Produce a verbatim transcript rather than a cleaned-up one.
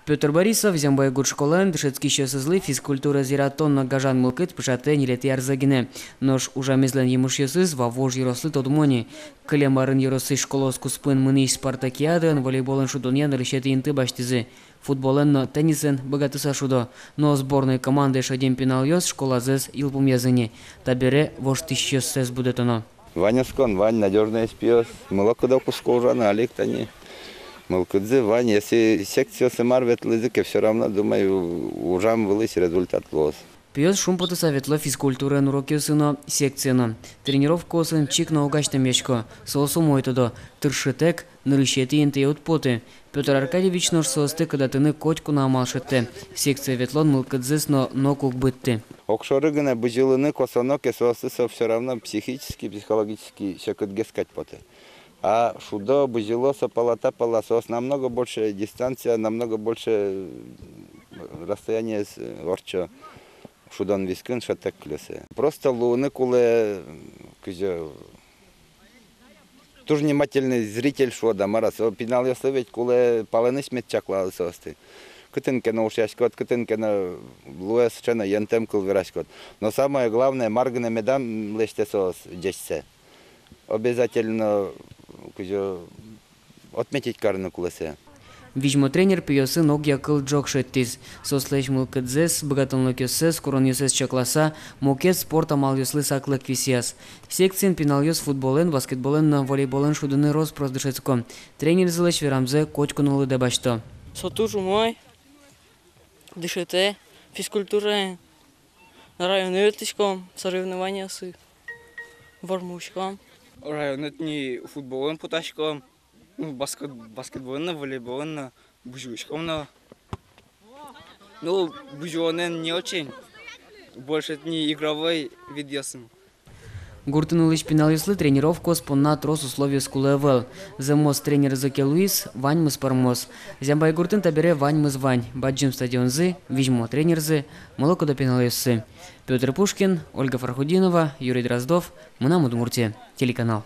Пётр Борисов Зямбайгурт школаын дышетскисьёсызлы физкультураез яратон но гажан мылкыд пыӵатэ ньылетӥ арзэ гинэ. Нош ужамезлэн емышъёсыз Вавож ёрослы тодмо ни. Кылем арын ёросысь школаос куспын мынӥсь спартакиадаын волейболэн шудонъя нырысетӥ инты басьтӥзы. Футболэн но теннисэн быгатыса шудо. Но сборной командае шедем пиналъёс школазэс йылпумъязы ни. Табере воштӥсьёссэс будэтоно. Вань оскон, вань надёжной эспиос. Мылокыдо кутско ужаны, али ик тани мылкыдзы вань. Если секциосы мар ветлӥзы ке, всё равно, думаю, ужам вылысь результат луоз. Пиос шумпотыса ветло физкультураын урокъёсы но, секцие но. Тренировкаосын чик но уг азьтэмъясько, соос умой тодо, тыршытэк, нырысетӥ интые уд поты. Пётр Аркадьевич нош соосты кыдатыны котьку но амал шедьтэ. Секцие ветлон мылкыдзэс но нокуг быдты. Огшоры гинэ бызьылыны косоно ке, соосты со всё равно психически, психологически секытгес кадь потэ. А шудо, бызьыло со пала та пала, соос намного больше дистанция, намного больше, м, расстояние с-, ортчо. Шудон вискын шӧдтэк кылёсэ. Просто луыны кулэ, кызьы, туж внимательный зритель шуод-а, мар-а, со пиналъёслы ведь кулэ палэнысь мед чаклалозы соосты. Кытын ке но ушъяськод, кытын ке но луэ сыӵе но йӧнтэм кыл вераськод. Но самое главное, мар гинэ медам лэсьтэ соос ӟечсэ, обязательно, кызьы, отметить карыны кулэ сое. Визьмо тренер пиосын огъя кыл ӝог шедьтӥз. Соослэсь мылкыдзэс, быгатонлыкъёссэс, куронъёссэс чакласа, мукет спорт амалъёслы саклык висъяз. Секциын пиналъёс футболэн, баскетболэн но волейболэн шудыны рос-прос дышетско. Тренерзылэсь верамзэ котьку но лыдэ басьто. Со туж умой, дышетэ, физкультураен районэ ветлӥськом, соревнованиосы вормиськом. Районэ тӥни футболэн потаськом. Ну, баскет-, баскетболэн но, волейболэн но бызьылӥськом но. Ну, бызьылонэн не очень. Больше тӥни игровой видъёсын. Гуртын улӥсь пиналъёслы тренировкаос понна трос условиос кулэ ӧвӧл. Зэмос тренерзы ке луиз, ваньмыз пӧрмоз. Зямбайгуртын табере ваньмыз вань: бадӟым стадионзы, визьмо тренерзы, мылокыдо пиналъёссы. Пётр Пушкин, Ольга Фархутдинова, Юрий Дроздов, «Мынам Удмуртие» телеканал.